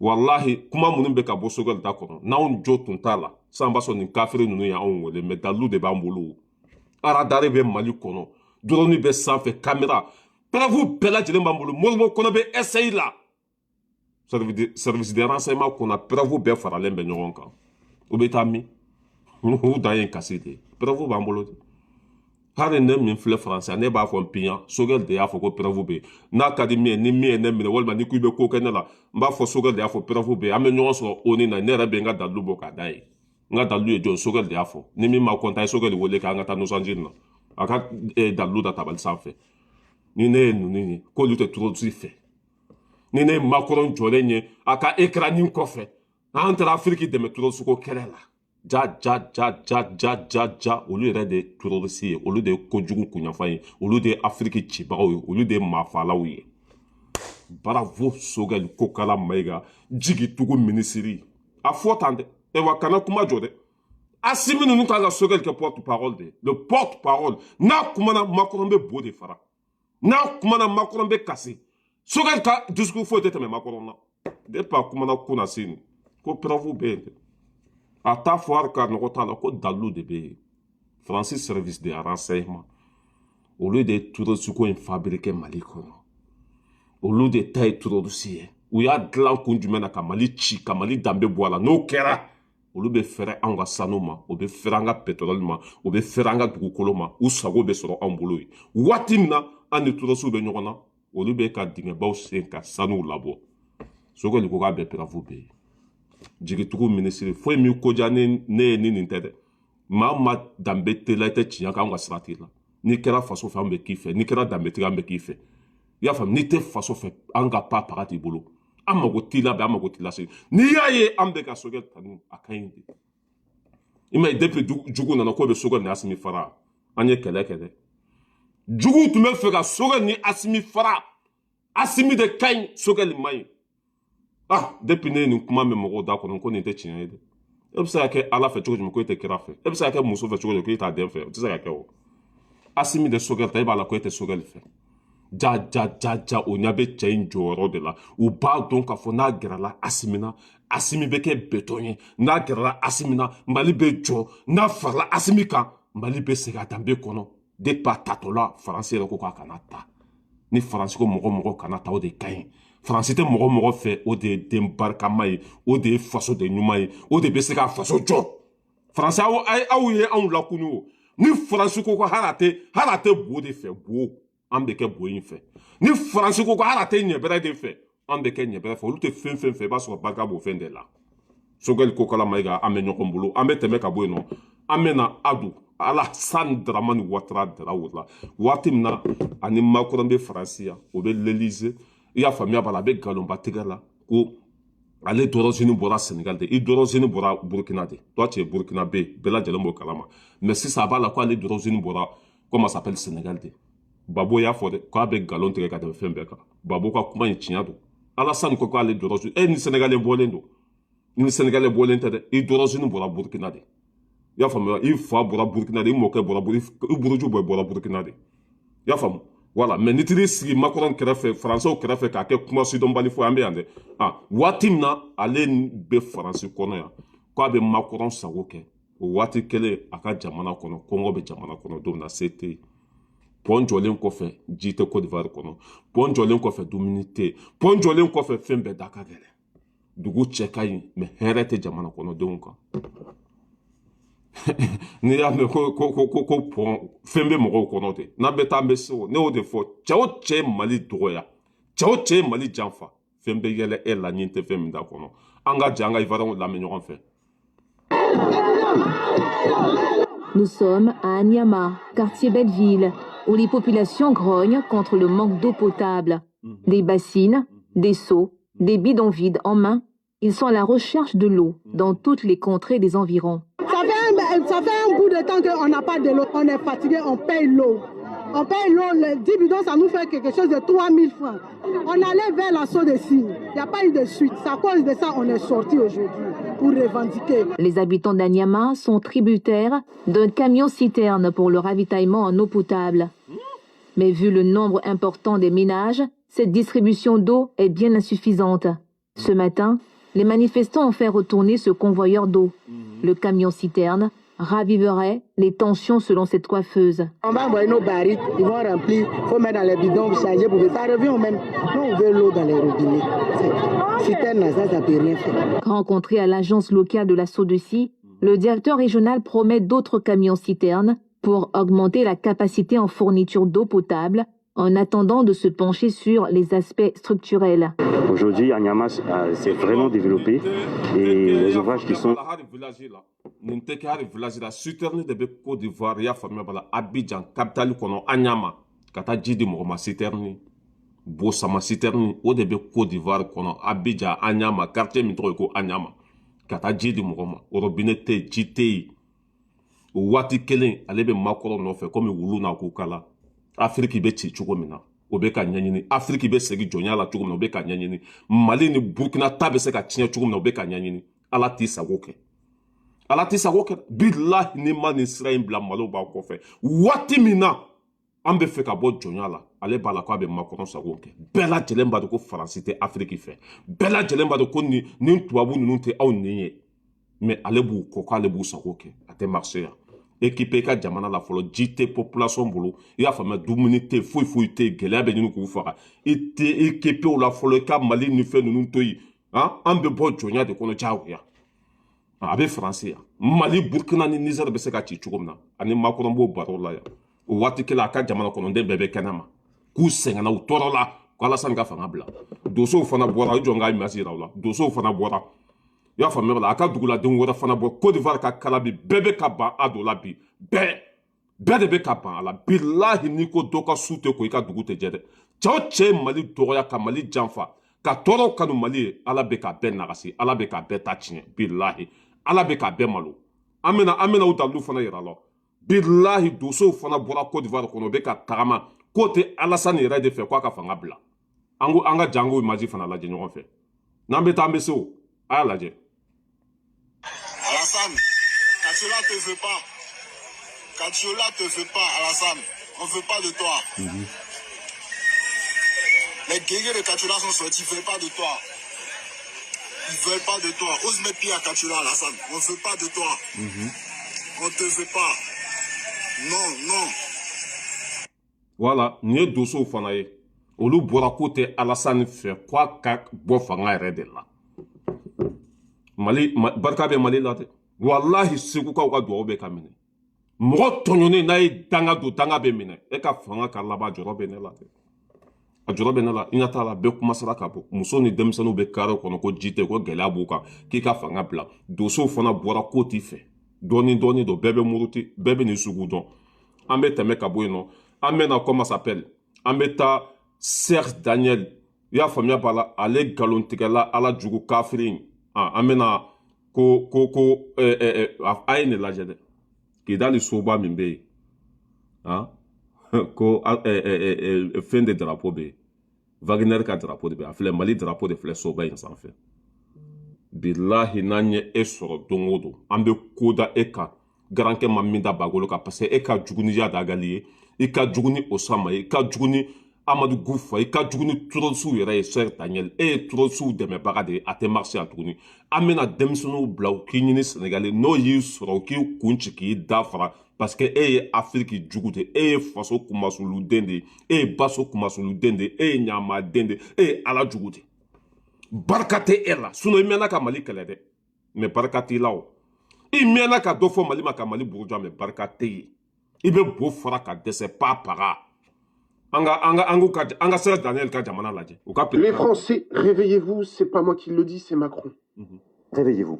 Walahi, kuma minnu bɛ ka bɔ Choguel da kɔnɔ, n'anw jo tun t'a la sisan, b'a sɔrɔ nin kafiri ninnu ye anw wele. Mais dalilu de b'an bolo. Radar bɛ Mali kɔnɔ, drone bɛ sanfɛ, caméra, preuve bɛɛ lajɛlen b'an bolo. Moribo kɔnɔ bɛ SCI la, service de renseignement kɔnɔ, preuve bɛɛ faralen bɛ ɲɔgɔn kan. U bɛ taa min, u dan ye kasi de ye. Preuve b'an bolo. Hali ne min filɛ Faransi, ne b'a fɔ n piyan, Choguel de y'a fɔ ko preuve bɛ yen. N'a ka di min ye, ni min ye ne minɛ, walima ni ko i bɛ ko kɛ ne la, n b'a fɔ Choguel de y'a fɔ preuve bɛ yen. An bɛ ɲɔgɔn sɔrɔ ONU na, ne yɛrɛ bɛ n ka dalilu bɔ k'a da ye. N ka dalilu ye jɔn? Choguel de y'a fɔ. Ni min ma content, ye Choguel wele k'an ka taa Nations Unies na, a ka dalilu da tabali sanfɛ. Ni ne ye ninnu ye k'olu tɛ terroriste fɛ, ni ne ye Macron jɔlen ye a ka écran kɔfɛ, an taara Afiriki dɛmɛ terroriste ko kɛlɛ la, ja ja ja ja ja ja ja, olu yɛrɛ de ye terroriste ye, olu de ye kojugu kunyanfan ye, olu de ye Afiriki cibagaw ye, olu de ye maafalaw ye. Bravo Choguel Kokalla Maïga, jigitugu minisiri. A fɔ tan dɛ. Ewa, kana kuma jɔ dɛ. Assimi ninnu kan ka Choguel kɛ porte parole de, le porte parole. N'a kumana, Macron bɛ bo de fara. N'a kumana, Macron bɛ kasi. Choguel ka discours foyi tɛ tɛmɛ Macron na. Depuis a kumana kunasini ko preuve bɛ yen dɛ, a t'a fɔ hali ka nɔgɔ t'a la, ko dalilu de bɛ yen. Faransi service de renseignement, olu de ye terroriste ko in fabriqué Mali kɔnɔ, olu de ta ye terroriste ye. U y'a dilan kun jumɛn na? Ka Mali ci, ka Mali danbe bɔ a la. N'o kɛra, olu bɛ fɛrɛ anw ka sanu ma, o bɛ fɛrɛ an ka pétrole ma, o bɛ fɛrɛ an ka dugukolo ma. U sago bɛ sɔrɔ anw bolo yen. Waati min na an ni terroriste bɛ ɲɔgɔn na, olu bɛ ka dingɛbaw sen ka sanuw labɔ. Choguel ko k'a bɛɛ preuve bɛ yen. Jigitugu minisiri, foyi min koja ne ye ni nin tɛ dɛ. Maa ma danbe tɛ la, i tɛ tiɲɛ kan, anw ka sira t'i la. N'i kɛra faso fɛ, an bɛ k'i fɛ. N'i kɛra danbetigi, an bɛ k'i fɛ. I y'a faamu? N'i tɛ faso fɛ, an ka pa paga t'i bolo. An mago t'i la bi, an mago t'i la sini. N'i y'a ye an bɛ ka Choguel tanu, a ka ɲi de. I ma ye, depuis jugu nana k'o bɛ Choguel ni Assimi fara, an ye kɛlɛ kɛ dɛ. Juguw tun bɛ fɛ ka Choguel ni Assimi fara. Assimi de ka ɲi, Choguel man ɲi. Ah, depuis ne ye nin kuma mɛn mɔgɔw da kɔnɔ ko nin tɛ tiɲɛ ye dɛ. E bɛ se ka kɛ Ala fɛ cogo jumɛn ko e tɛ kira fɛ? E bɛ se ka kɛ muso fɛ cogo jumɛn ko e t'a den fɛ? O tɛ se ka kɛ o. Assimi de Choguel ta, e b'a la ko e tɛ Choguel fɛ. Ja ja ja ja, o ɲɛ bɛ cɛ in jɔyɔrɔ de la. U b'a dɔn k'a fɔ n'a gɛrɛla Assimi na, Assimi bɛ kɛ béton ye. N'a gɛrɛla Assimi na, Mali bɛ jɔ. N'a farala Assimi kan, Mali bɛ segin a danbe kɔnɔ. Depuis a tatɔla, Faransi yɛrɛ ko k'a kana ta. Ni Faransi ko mɔgɔ mɔgɔ kana ta, o de ka ɲi. Faransi tɛ mɔgɔ mɔgɔ fɛ, o de ye den barikama ye, o de ye faso de ɲuman ye, o de bɛ se ka faso jɔ. Faransi, aw ye anw lakunu o. Ni Faransi ko ko hali a tɛ bo de fɛ, bo, an bɛ kɛ bo in fɛ. Ni Faransi ko ko hali a tɛ ɲɛbɛrɛ de fɛ, an bɛ kɛ ɲɛbɛrɛ fɛ. Olu tɛ fɛn fɛn fɛ, i b'a sɔrɔ barika b'o fɛn de la. Choguel Kokalla Maïga, an bɛ ɲɔgɔn bolo. An bɛ tɛmɛ ka bɔ yen nɔ, an bɛ na Adu Alassane Dramane Ouattara Daraw la. Waati min na ani Macron bɛ Faransi yan, o bɛ l'Élysée, i y'a faamuya b'a la, a bɛ nkalonba tigɛ la ko ale d'origine bɔra Sénégal de, i d'origine bɔra Burkina de. Toi, tu es burkinabé, bɛɛ lajɛlen b'o kalama. Mais sisan a b'a la ko ale d'origine bɔra, comment ça s'appelle, Sénégal de. Babo y'a fɔ dɛ k'a bɛ nkalon tigɛ ka tɛmɛ fɛn bɛɛ kan. Babo ka kuma in tiɲɛ don. Alasani ko k'ale d'origine, e ni Sɛnɛgalɛ bɔlen don, i ni Sɛnɛgalɛ bɔlen tɛ dɛ, i d'origine bɔra Burukina de. I y'a faamuya? I fa bɔra Burukina de, i mɔkɛ bɔra, i buruju bɛɛ bɔra Burukina de. I y'a faamu? Voilà. Mais n'i taar'i sigi Macron kɛrɛfɛ, Faransɛw kɛrɛfɛ, k'a kɛ kuma sidɔnbali fɔ, an bɛ yan dɛ. Ah, waati min na ale bɛ Faransi kɔnɔ yan k'a bɛ Macron sago kɛ, o waati kelen a ka jamana kɔnɔ, kɔngɔ bɛ jamana kɔnɔ. Don min na se tɛ yen, pont jɔlen kɔfɛ, ji tɛ Côte d'Ivoire kɔnɔ. Pont jɔlen kɔfɛ, dumuni tɛ yen. Pont jɔlen kɔfɛ, fɛn bɛɛ da ka gɛlɛn. Dugu cɛ ka ɲi, mais hɛrɛ tɛ jamana kɔnɔdenw kan. N'i y'a mɛn ko pont, fɛn bɛ mɔgɔw kɔnɔ de. N'an bɛ taa, an bɛ se o. Ne y'o de fɔ, cɛ o cɛ ye Mali dɔgɔya, cɛ o cɛ ye Mali janfa, fɛn bɛ yɛlɛ e la ni tɛ fɛn min da kɔnɔ. An ka jɛ an ka Ivoiriyɛnw lamɛn ɲɔgɔn fɛ. Nous sommes à Anyama, quartier Belleville, où les populations grognent contre le manque d'eau potable. Des bassines, des seaux, des bidons vides en main, ils sont à la recherche de l'eau dans toutes les contrées des environs. Ça fait un bout de temps qu'on n'a pas de l'eau. On est fatigué, on paye l'eau. On paye l'eau, les 10 bidons, ça nous fait quelque chose de 3000 francs. On allait vers la Sodeci. Il n'y a pas eu de suite. C'est à cause de ça qu'on est sorti aujourd'hui pour revendiquer. Les habitants d'Anyama sont tributaires d'un camion-citerne pour le ravitaillement en eau potable. Mais vu le nombre important des ménages, cette distribution d'eau est bien insuffisante. Ce matin, les manifestants ont fait retourner ce convoyeur d'eau. Le camion-citerne raviverait les tensions, selon cette coiffeuse. On va envoyer nos barils, ils vont remplir, il faut mettre dans les bidons, charger pour que ça revient au même. Nous, on veut l'eau dans les robinets. Citerne, ça ne peut rien faire. Rencontré à l'agence locale de la Sodeci, le directeur régional promet d'autres camions-citernes pour augmenter la capacité en fourniture d'eau potable, en attendant de se pencher sur les aspects structurels. Aujourd'hui, Anyama s'est vraiment développé et les ouvrages qui sont. Nin tɛ kɛ hali village la, citerne de bɛ Côte d'Ivoire, i y'a faamuya b'a la, Abidjan capitale kɔnɔ, Anyama, ka taa ji di mɔgɔ ma. Citerne bo sama citerne, o de bɛ Côte d'Ivoire kɔnɔ, Abidjan, Anyama, quartier min tɔgɔ ye ko Anyama, ka taa ji di mɔgɔ ma. Robinet tɛ yen, ji tɛ yen. O waati kelen, ale bɛ Macron nɔfɛ komi wulu n'a ko kala. Afiriki bɛ ci cogo min na, o bɛ ka ɲɛɲini. Afiriki bɛ segin jɔnya la cogo min na, o bɛ ka ɲɛɲini. Mali ni Burukina ta bɛ se ka tiɲɛ cogo min na, o bɛ ka ɲɛɲini. Ala t'i sago kɛ, Ala t'i sago kɛ. Bilahi, ni ma nin sira in bila, Malo b'a kɔfɛ. Waati min na an bɛ fɛ ka bɔ jɔnya la, ale b'a la k'a bɛ Macron sago kɛ. Bɛɛ lajɛlen b'a dɔn ko Faransi tɛ Afiriki fɛ. Bɛɛ lajɛlen b'a dɔn ko nin tubabu ninnu tɛ aw nin ye, mais ale b'u kɔ k'ale b'u sago kɛ. A tɛ marché yan. Équipé ka jamana la fɔlɔ, ji tɛ population bolo, i y'a faamuya, dumuni tɛ, foyi foyi tɛ, gɛlɛya bɛ ɲini k'u faga. I tɛ équipé o la fɔlɔ, i ka Mali ni fɛn ninnu to yen. An bɛ bɔ jɔnya de kɔnɔ diyagoya. A bɛ Faransi yan, Mali, Burukina ni Nizɛri bɛ se ka ci cogo min na, ani Macron b'o baro la yan. O waati kelen, a ka jamana kɔnɔden bɛɛ bɛ kɛnɛ ma k'u sɛgɛnna, u tɔɔrɔ la, ko Alasani ka fanga bila. Dosow fana bɔra, i jɔ n ka image yira u la. Dosow fana bɔra, i y'a faamuya la, a ka duguladenw wɛrɛ fana bɔ. Côte d'Ivoire ka kala bi, bɛɛ bɛ ka ban a dɔ la bi, bɛɛ bɛɛ de bɛ ka ban a la. Bilahi, n'i ko dɔ ka su tɛ ko i ka dugu tɛ jɛ dɛ. Cɛ o cɛ ye Mali dɔgɔya, ka Mali janfa, ka tɔɔrɔ kanu Mali ye, Ala bɛ k'a bɛɛ nagasi, Ala bɛ k'a bɛɛ ta tiɲɛ. Bilahi, Ala bɛ k'a bɛɛ malo. An bɛna o dalilu fana yira la. Bilahi, dosow fana bɔra Côte d'Ivoire kɔnɔ, u bɛ ka tagama k'o tɛ Alasani yɛrɛ de fɛ, k'a ka fanga bila. An ko an ka jango image fana lajɛ ɲɔgɔn fɛ. N'an bɛ taa, an bɛ se o, a y'a lajɛ. Alassane, Katiola te veut pas. Katiola te veut pas, Alassane. On veut pas de toi. Les guerriers de Katiola sont sortis, ils veulent pas de toi. Ils veulent pas de toi. Ose mettre pied à Katiola, Alassane. On veut pas de toi. On te veut pas. Non, non. Voilà, nin ye dosow fana ye. Olu bɔra k'o tɛ Alasani fɛ, k'a ka bɔ fanga yɛrɛ de la. Mali barika bɛ Mali la dɛ. Walahi, Segukaw ka duwawu bɛ ka minɛ. Mɔgɔ tɔɲɔnen n'a ye danga don, danga bɛ minɛ. E ka fanga ka laban, jɔrɔ bɛ ne la dɛ, a jɔrɔ bɛ ne la. I ɲɛ t'a la, bɛɛ kumasara ka bɔ. Muso ni denmisɛnninw bɛ kare kɔnɔ ko ji tɛ, ko gɛlɛya b'u kan, k'i ka fanga bila. Dosow fana bɔra k'o t'i fɛ. Dɔɔni dɔɔni don, bɛɛ bɛ muruti, bɛɛ bɛ nin sugu dɔn. An bɛ tɛmɛ ka bɔ yen nɔ, an bɛ na, comment s'appelle, an bɛ taa Serge Daniel, i y'a faamuya b'a la, ale nkalontigɛla, Ala jugu kafiri in. An bɛna ko a ye nin lajɛ dɛ. Kidali soba min bɛ yen, Ko fɛn de drapeau bɛ yen, Wagner ka drapeau de bɛ yen. A filɛ, Mali drapeau de filɛ soba in sanfɛ. Bilahi, n'an ye e sɔrɔ don o don, an bɛ ko da e kan garankɛ ma min da bagolo kan, parce que e ka jugu ni Iyad Ag Ghali ye, i ka jugu ni Osama ye, i ka jugu ni Amadu Gufa, i ka jugu ni terroristew yɛrɛ ye. Sɛri Daniel, e ye terroristew dɛmɛbaga de ye. A tɛ marcher yan tuguni. An bɛna denmisɛnninw bila u k'i ɲini Senegali, n'o y'i sɔrɔ, u k'i kun ci k'i da fara, parce que e ye Afiriki jugu de, e ye faso kumasoluden de ye, e ye baso kumasoluden de ye, e ye ɲamaden de ye, e ye Ala jugu de. Barika tɛ e la. Sinon i mɛnna ka Mali kɛlɛ dɛ, mais barika t'i la. O i mɛnna ka dɔ fɔ Mali ma, ka Mali buruja, mais barika tɛ yen. I bɛ bo fara ka dɛsɛ pa paga. An ka an ka an ka an ka Sɛri Daniel ka jamana lajɛ, u ka Les Français, réveillez-vous, c'est pas moi qui le dis, c'est Macron. Réveillez-vous.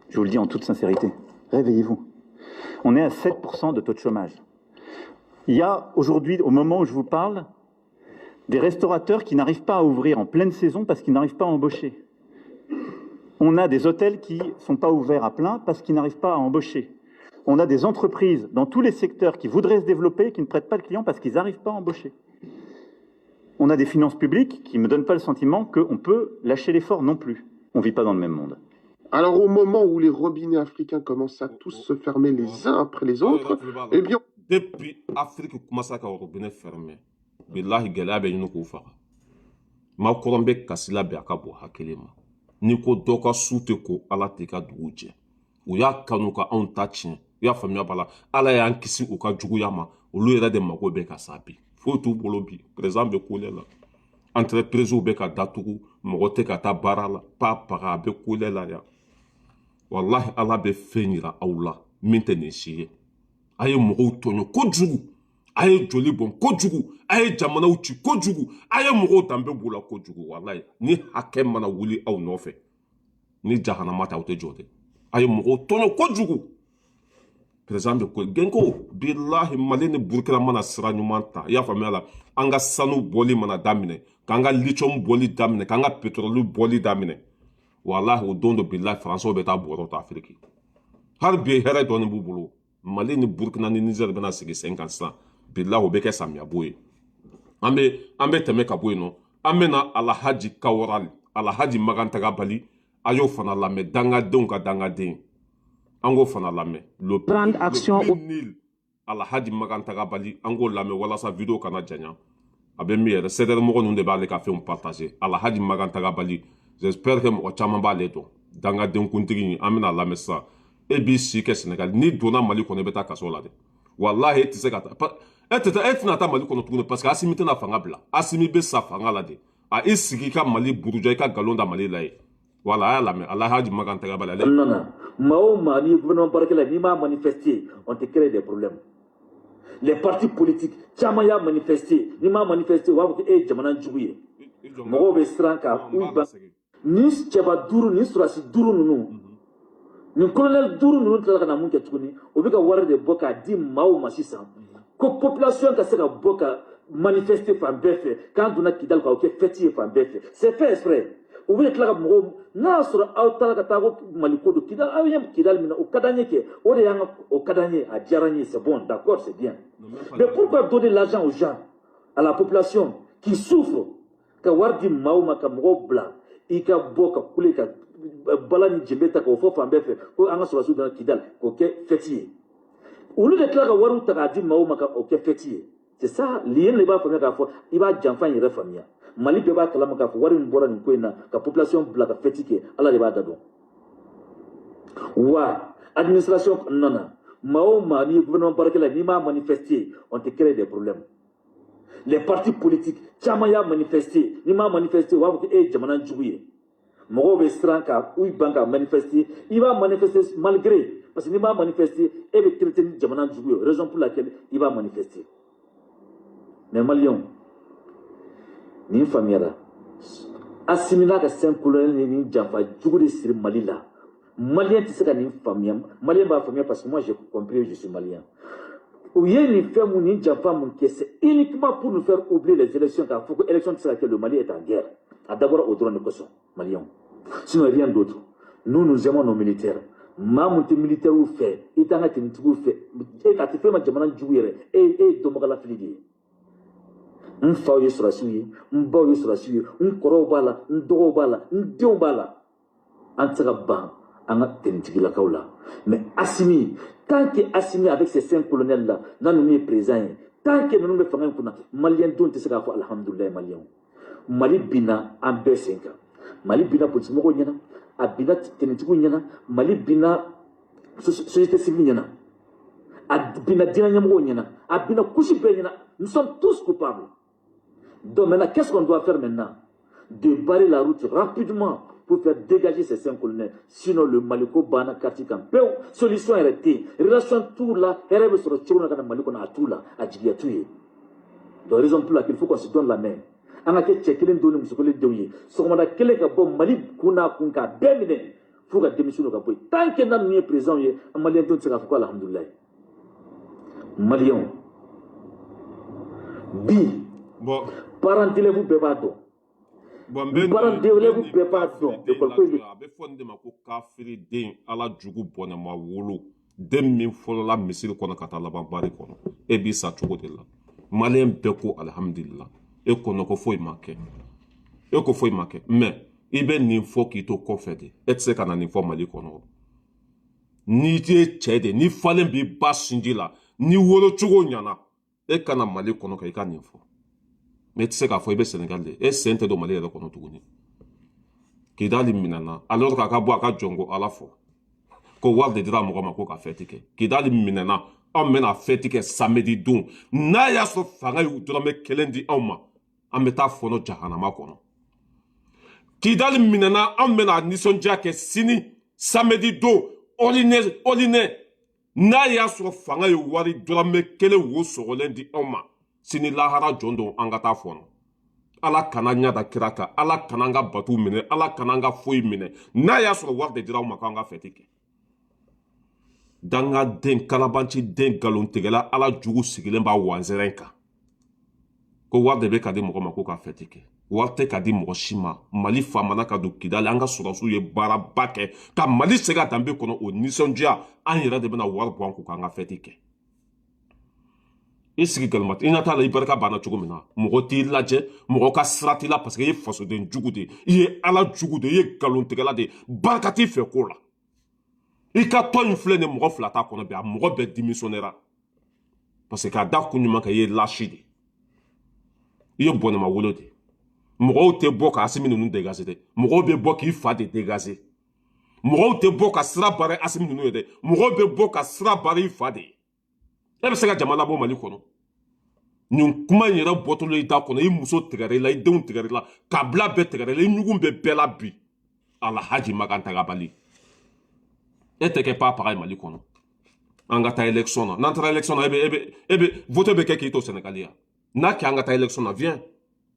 Je vous le dis en toute sincérité. Réveillez-vous. On est à 7% de taux de chômage. Il y a aujourd'hui, au moment où je vous parle, des restaurateurs qui n'arrivent pas à ouvrir en pleine saison parce qu'ils n'arrivent pas à embaucher. On a des hôtels qui ne sont pas ouverts à plein parce qu'ils n'arrivent pas à embaucher. On a des entreprises dans tous les secteurs qui voudraient se développer, qui ne prêtent pas de clients parce qu'ils n'arrivent pas à embaucher. On a des finances publiques qui ne me donnent pas le sentiment qu'on peut lâcher l'effort non plus. On ne vit pas dans le même monde. Alors au moment où les robinets africains commencent à tous se fermer les uns après les autres, eh bien, Depuis Afrique commence ka robinet fermer, bilahi, gɛlɛya bɛ ɲini k'u faga. Macron bɛ kasi la bi, a ka bon hakili ma. N'i ko dɔ ka su tɛ ko, Ala t'i ka dugu jɛ. U y'a kanu ka anw ta tiɲɛ, i y'a faamuya b'a la. Ala y'an kisi u ka juguya ma. Olu yɛrɛ de mago bɛ ka sa bi, foyi t'u bolo bi. Président bɛ kule la, entreprise bɛ ka datugu, mɔgɔ tɛ ka taa baara la, pa paga, a bɛ kule la yan. Walahi, Ala bɛ fɛn yira aw la min tɛ nin si ye. A ye mɔgɔw tɔɲɔ kojugu, a ye joli bɔn kojugu, a ye jamanaw ci kojugu, a ye mɔgɔw danbe b'u la kojugu. Walahi, ni hakɛ mana wuli aw nɔfɛ ni jahanama ta, aw tɛ jɔ dɛ. A ye mɔgɔw tɔɲɔ kojugu. Président bɛ ko genko. Bilahi, Mali ni Burukina mana sira ɲuman ta, i y'a faamuya la, an ka sanu bɔli mana daminɛ, k'an ka lithium bɔli daminɛ, k'an ka pétrole bɔli daminɛ, walahi, o don do, bilahi, Faransɛw bɛ taa bɔrɔ ta Afiriki. Hali bi hɛrɛ dɔɔni b'u bolo. Mali ni Burukina ni Niger bɛna sigi sen kan sisan, bilahi, o bɛ kɛ samiyabo ye. An bɛ tɛmɛ ka bɔ yen nɔ, an bɛna Alahaji Kawarali, Alahaji Magantaga Bali, a y'o fana lamɛn. Dangadenw ka dangaden, an k'o fana lamɛn. Le Grande action le Nil, Alahaji Magantaga Bali, an k'o lamɛn walasa vidéo kana janya. A bɛ min yɛrɛ, CDR mɔgɔ ninnu de b'ale ka fɛnw partager. Alahaji Magantaga Bali, j'espère que mɔgɔ caman b'ale dɔn, dangaden kuntigi. An bɛna lamɛn sisan. E b'i si kɛ Sénégal, n'i donna Mali kɔnɔ, i bɛ taa kaso la dɛ. Walahi, e tɛ se ka taa, e tɛ taa, e tɛna taa Mali kɔnɔ tuguni, parce que Asimi tɛna fanga bila. Asimi bɛ sa fanga la de. A i sigi i ka Mali buruja, i ka nkalon da Mali la ye. Wala, a y'a lamɛn, Alahaji Magantaga Bali ale. Kɔnɔna na, maa o maa n'i ye gouvernement baarakɛla ye, n'i m'a manifester, on te crée des problèmes. Les partis politiques caman y'a manifester, n'i m'a manifester, u b'a fɔ ko e ye jamana jugu ye. Mɔgɔw bɛ siran ka u ban. Nin cɛba duuru, nin sɔrɔdasi duuru ninnu, nin colonel duuru ninnu tilala ka na mun kɛ tuguni? O bɛ ka wari de bɔ k'a di maaw ma sisan ko population ka se ka bɔ ka manifester fan bɛɛ fɛ k'an donna Kidali, k'aw kɛ fête ye fan bɛɛ fɛ. C'est fait exprès. U bɛ tila ka mɔgɔw, n'a y'a sɔrɔ aw taara ka taa ko Mali ko don, Kidali, aw ye Kidali minɛ, o ka d'an ye kɛ, o de y'an ka, o ka d'an ye, a diyara n ye, c'est bon, d'accord, c'est bien, mais pourquoi donner l'argent aux gens, à la population qui souffre, ka wari di maaw ma ka mɔgɔw bila i ka bɔ ka kule ka bala ni jenbe ta k'o fɔ fan bɛɛ fɛ ko an ka sɔrɔdasiw donna Kidali, k'o kɛ fête ye? Olu de tila ka wariw ta k'a di maaw ma ka o kɛ fête ye. C'est ça lien de b'a faamuya k'a fɔ i b'a janfa in yɛrɛ faamuya. Mali bɛɛ b'a kalama k'a fɔ wari min bɔra nin ko in na ka population bila ka fête kɛ, Ala de b'a da dɔn. Wa administration kɔnɔna na, maa o maa n'i ye gouvernement baarakɛla ye, n'i m'a manifester, on te crée des problèmes. Les partis politiques caman y'a manifester, n'i m'a manifester, u b'a fɔ ko e ye jamana jugu ye. Mɔgɔw bɛ siran ka u ban ka manifester. I b'a manifester malgré, parce que n'i m'a manifester, e bɛ traiter ni jamana jugu ye, raison pour laquelle i b'a manifester. Mais Maliyɛnw, nin faamuyara, Asimi n'a ka cinq colonel ni nin janfa jugu de siri Mali la. Maliyɛn tɛ se ka nin faamuya. Maliyɛn b'a faamuya parce que moi, j'ai compris, je suis malien. U ye nin fɛn mun, nin janfa mun kɛ, c'est uniquement pour nous faire oublier les élections, k'a fɔ ko élection tɛ se ka kɛ, le Mali est en guerre. A dabɔra o dɔrɔn de kosɔn, Maliyɛnw, sinon rien d'autre. Nous, nous aimons nos militaires. Maa mun tɛ militaires fɛ, i t'an ka tenitigiw fɛ, e a tɛ fɛn ma jamana jugu yɛrɛ, e ye dɔnbagalafili de ye. N faw ye sɔrɔdasiw ye, n baw ye sɔrɔdasiw ye, n kɔrɔw b'a la, n dɔgɔw b'a la, n denw b'a la. An tɛ se ka ban an ka tenitigilakaw la. Mais Assimi, tant que Assimi avec ses cinq colonels là, n'a ninnu ye président ye, tant que ninnu bɛ fanga in kunna, maliyɛn denw tɛ se k'a fɔ alhamdulilayi. Maliyɛnw, Mali binna an bɛɛ sen kan. Mali binna polisimɔgɔw ɲɛna, a binna tenitigiw ɲɛna, Mali binna société civile ɲɛna, a binna diinɛ ɲɛmɔgɔw ɲɛna, a binna couche bɛɛ ɲɛna. Nous sommes tous coupables. Donc maintenant, qu'est-ce qu'on doit faire maintenant? De barrer la route rapidement pour faire dégager ces cinq colonels. Sinon, le Mali ko banna carte kan pewu. Solution yɛrɛ tɛ yen, relation t'u la, hɛrɛ bɛ sɔrɔ cogo min na ka na Mali kɔnɔ, a t'u la, a jigiya t'u ye. Donc raison pour laquelle il faut qu'on se donne la main, an ka kɛ cɛ kelen denw ni muso kelen denw ye, sɔgɔmada kelen ka bɔ Mali kun n'a kun k'a bɛɛ minɛ f'u ka démission ka bɔ yen. Tant que n'a ninnu ye président ye, an maliyɛn denw tɛ se k'a fɔ ko alhamdulilayi. Maliyɛnw, bi bon parents d'élèves bɛɛ b'a dɔn. Bon, n bɛ Parents d'élèves bɛɛ b'a dɔn école ko in bɛ. A bɛ fɔ nin de ma ko kafiri den, ala jugu bɔnɛma wolo den min fɔlɔla misiri kɔnɔ ka taa laban bari kɔnɔ. E b'i sa cogo de la. Maliyɛn bɛɛ ko alihamudulila, e kɔnɔ ko foyi ma kɛ, e ko foyi ma kɛ. Mais i bɛ nin fɔ k'i to kɔfɛ de, e tɛ se ka na nin fɔ Mali kɔnɔ. N'i ye cɛ de, ni falen b'i ba sinji la, ni wolo cogo ɲana, e kana Mali kɔnɔ ka i ka nin fɔ. Mais i tɛ se k'a fɔ i bɛ Senegal de, e sen tɛ don Mali yɛrɛ kɔnɔ tuguni. Kidali minɛna alors k'a ka bɔ a ka jɔnko ala fɔ ko wari de dira mɔgɔ ma ko ka fɛti kɛ. Kidali minɛna, anw bɛna fɛti kɛ samedi don. N'a y'a sɔrɔ fanga y'u dɔrɔmɛ kelen di anw ma, an bɛ taa fɔnɔ jahanama kɔnɔ. Kidali minɛna, anw bɛna nisɔndiya kɛ sini samedi don ɔlinɛ ɔlinɛ. N'a y'a sɔrɔ fanga ye wari dɔrɔmɛ kelen wo sɔgɔlen di anw ma, sini lahara jɔn don, an ka taa fɔnɔ. Ala kana ɲɛ da kira kan, Ala kana an ka batu minɛ, Ala kana an ka foyi minɛ. N'a y'a sɔrɔ wari de dira anw ma k'an ka fɛti kɛ. Dangaden, kalabanci den, nkalontigɛla, ala jugu sigilen b'a wanzɛrɛn kan ko wari de bɛ ka di mɔgɔ ma ko ka fɛti kɛ. Wari tɛ ka di mɔgɔ si ma. Mali faamana ka don Kidali, an ka sɔrɔdasiw ye baaraba kɛ ka Mali segin a danbe kɔnɔ. O nisɔndiya, an yɛrɛ de bɛna wari bɔ an kun k'an ka fɛti kɛ. I sigi galima, i ɲɛ t'a la, i barika banna cogo min na. Mɔgɔ t'i lajɛ, mɔgɔ ka sira t'i la, parce que i ye fasoden jugu de ye, i ye ala jugu de ye, i ye nkalontigɛla de ye, barika t'i fɛ ko la. I ka tɔn in filɛ nin ye, mɔgɔ fila t'a kɔnɔ bi, a mɔgɔ bɛɛ démissionnera, parce que k'a da kun ɲuman kan, i ye lâche de, i ye bɔnɛma wolo de. Mɔgɔw tɛ bɔ ka Asimi ninnu dégager dɛ, mɔgɔw bɛ bɔ k'i fa de dégager. Mɔgɔw tɛ bɔ ka sira bara Asimi ninnu ye dɛ, mɔgɔw bɛ bɔ ka sira bara i fa de ye. E bɛ se ka jama labɔ Mali kɔnɔ? Nin kuma in yɛrɛ bɔtɔla i da kɔnɔ, i muso tigɛra i la, i denw tigɛra i la, kabila bɛɛ tigɛra i la, i ɲugun bɛ bɛɛ la bi. Alhaji Makan Tagabali, e tɛ kɛ pa paga ye Mali kɔnɔ. An ka taa élection na. N'an taara élection na, e bɛ vote bɛ kɛ k'i to Sénégal yan. N'a kɛ an ka taa élection na, viens.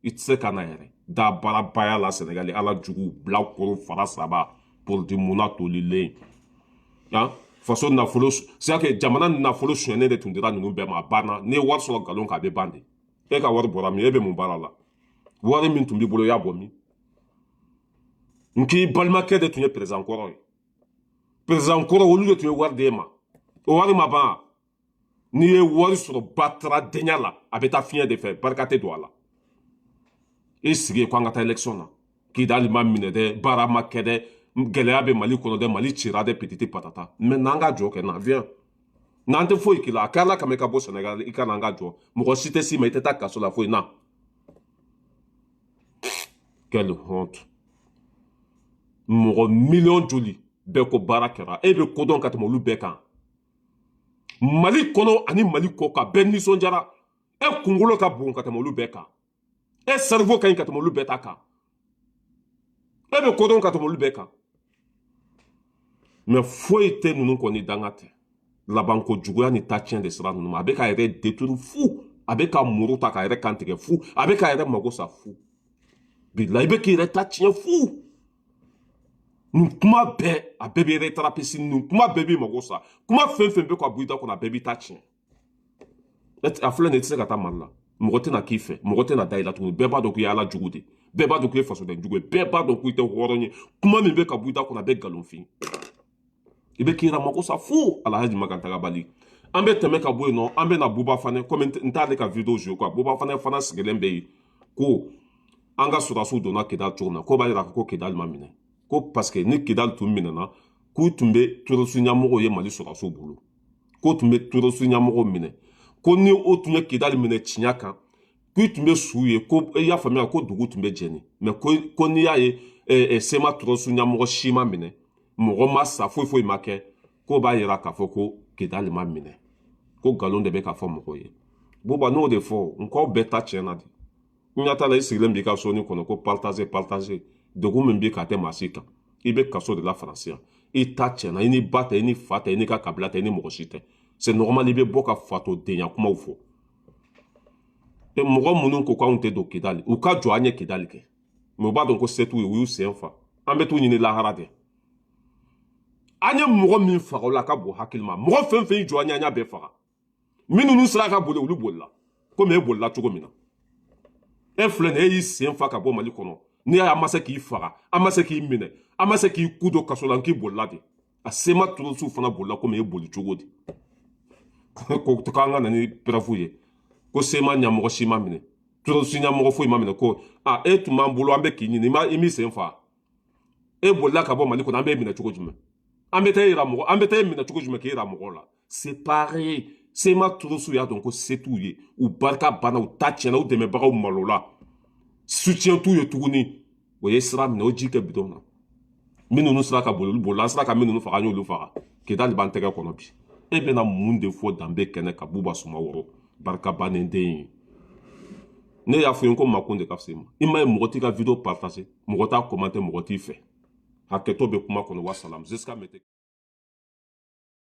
I tɛ se ka na yɛrɛ da baarabaya la Sénégal. Ala jugu bila koro fara saba politi munna tolilen han faso nafolo. C'est que jamana nafolo sonyɛnen de tun dira ninnu bɛɛ ma, a banna. N'i ye wari sɔrɔ nkalon kan, a bɛ ban de. E ka wari bɔra min? E bɛ mun baara la? Wari min tun b'i bolo, i y'a bɔ min? N k'i balimakɛ de tun ye président kɔrɔ ye. Président kɔrɔ, olu de tun ye wari d'e ma, o wari ma ban. N'i ye wari sɔrɔ bataradenya la, a bɛ taa fiɲɛ de fɛ, barika tɛ don a la. I sigi yen ko an ka taa élection na. Kidali ma minɛ dɛ, baara ma kɛ dɛ, gɛlɛya bɛ Mali kɔnɔ dɛ, Mali cira dɛ, petite patata. Mais n'an ka jɔ kɛ na, viens. N'an tɛ foyi k'i la, a kɛ ala kama i ka bɔ Sénégal, i ka na an ka jɔ. Mɔgɔ si tɛ s'i ma, i tɛ taa kaso la, foyi na. Quelle honte! Mɔgɔ miliyɔn joli bɛɛ ko baara kɛra, e bɛ kodɔn ka tɛmɛ olu bɛɛ kan Mali kɔnɔ ani Mali kɔ kan. Bɛɛ nisɔndiyara. E kunkolo ka bon ka tɛmɛ olu bɛɛ kan, e cerveau ka ɲi ka tɛmɛ olu bɛɛ ta kan, e bɛ kodɔn ka tɛmɛ olu bɛɛ kan. Mais foyi tɛ ninnu kɔni, danga tɛ. Labanko juguya ni tacɛn de sira ninnu ma. A bɛ k'a yɛrɛ détruire fu, a bɛ ka muru ta k'a yɛrɛ kan tigɛ fu, a bɛ k'a yɛrɛ mago sa fu. Bilahi, i bɛ k'i yɛrɛ ta tiɲɛ fu. Nin kuma bɛɛ, a bɛɛ bɛ rattraper sini. Nin kuma bɛɛ b'i mago sa. Kuma fɛn fɛn bɛ ka bɔ i da kɔnɔ, a bɛɛ b'i ta tiɲɛ. A filɛ nin ye, i tɛ se ka taa Mali la. Mɔgɔ tɛna k'i fɛ, mɔgɔ tɛna da i la tuguni. Bɛɛ b'a dɔn k'i ye ala jugu de, bɛɛ b'a dɔn k'i ye fasoden jugu ye, bɛɛ b'a dɔn k'i tɛ hɔrɔn ye. Kuma min bɛ ka bɔ i da kɔnɔ, a bɛ nkalonfin. I bɛ k'i yɛrɛ mako sa fu. Alhaji Makan Tagabali, an bɛ tɛmɛ ka bɔ yen nɔ, an bɛ na Buba Fane. Komi n t'ale ka vidéo jouer quoi, Buba Fane fana sigilen bɛ yen ko an ka sɔrɔdasiw donna Kidali cogo min na, k'o b'a yira ko Kidali ma minɛ, ko parce que ni Kidali tun minɛna, k'u tun bɛ terroriste ɲɛmɔgɔw ye Mali sɔrɔdasiw bolo, k'o tun bɛ terroriste ɲɛmɔgɔw minɛ, ko ni o tun ye Kidali minɛ tiɲɛ kan, k'u tun bɛ su ye, ko i y'a faamuya, ko dugu tun bɛ jɛni. Mais ko n'i y'a ye CMA terroriste ɲɛmɔgɔ si ma minɛ, mɔgɔ ma sa, foyi foyi ma kɛ, k'o b'a yira k'a fɔ ko Kidali ma minɛ, ko nkalon de bɛ k'a fɔ mɔgɔw ye. Buba n'o de fɔ n k'aw bɛɛ ta tiɲɛ na de. N ɲɛ t'a la, i sigilen b'i ka soni kɔnɔ ko partager, partager. Degun min b'i kan, a tɛ maa si kan. I bɛ kaso de la Faransi yan. I ta tiɲɛna, i ni ba tɛ, i ni fa tɛ, i ni ka kabila tɛ, i ni mɔgɔ si tɛ. C'est normal i bɛ bɔ ka fatodenya kumaw fɔ. E mɔgɔ minnu ko k'anw tɛ don Kidali, u ka jɔ an ye Kidali kɛ, mais u b'a dɔn ko se t'u ye, u y'u sen fa. An bɛ t'u ɲini lahara de. An ye mɔgɔ min faga o la, a ka bon hakili ma. Mɔgɔ fɛn fɛn y'i jɔ an ɲɛ, an y'a bɛɛ faga. Minnu sera ka boli, olu bolila komi e bolila cogo min na. E filɛ nin ye, e y'i sen fa ka bɔ Mali kɔnɔ. N'i y'a ye an ma se k'i faga, an ma se k'i minɛ, an ma se k'i ku don kaso la, n k'i bolila de. A CMA terroristew fana bolila komi e boli cogo di. Ko k'an ka na ni preuve ye ko CMA ɲɛmɔgɔ si ma minɛ, terroriste ɲɛmɔgɔ foyi ma minɛ, ko a e tun b'an bolo, an bɛ k'i ɲini, i m'i sen fa, e bolila ka bɔ Mali kɔnɔ. An b'e minɛ cogo jumɛn? An bɛ taa e yira mɔgɔ, an bɛ taa e minɛ cogo jumɛn k'e yira mɔgɔw la? C'est pareil, CMA terroristew y'a dɔn ko se t'u ye, u barika banna, u ta tiɲɛna, u dɛmɛbagaw malola, soutien t'u ye tuguni. O ye sira minɛ, o ji kɛ bidon na. Minnu sera ka boli, olu bolila. An sera ka minnu faga, an y'olu faga. Kidali b'an tɛgɛ kɔnɔ bi. E bɛna mun de fɔ danbe kɛnɛ ka Buba Sumaworo barika bannen den ye? Ne y'a fɔ n ko makun de ka fisa i ma. I ma ye, mɔgɔ t'i ka vidéo partager, mɔgɔ t'a commenter, mɔgɔ t'i fɛ. Hakɛto bɛ kuma kɔnɔ. Wasalam, jusqu'à maintenant.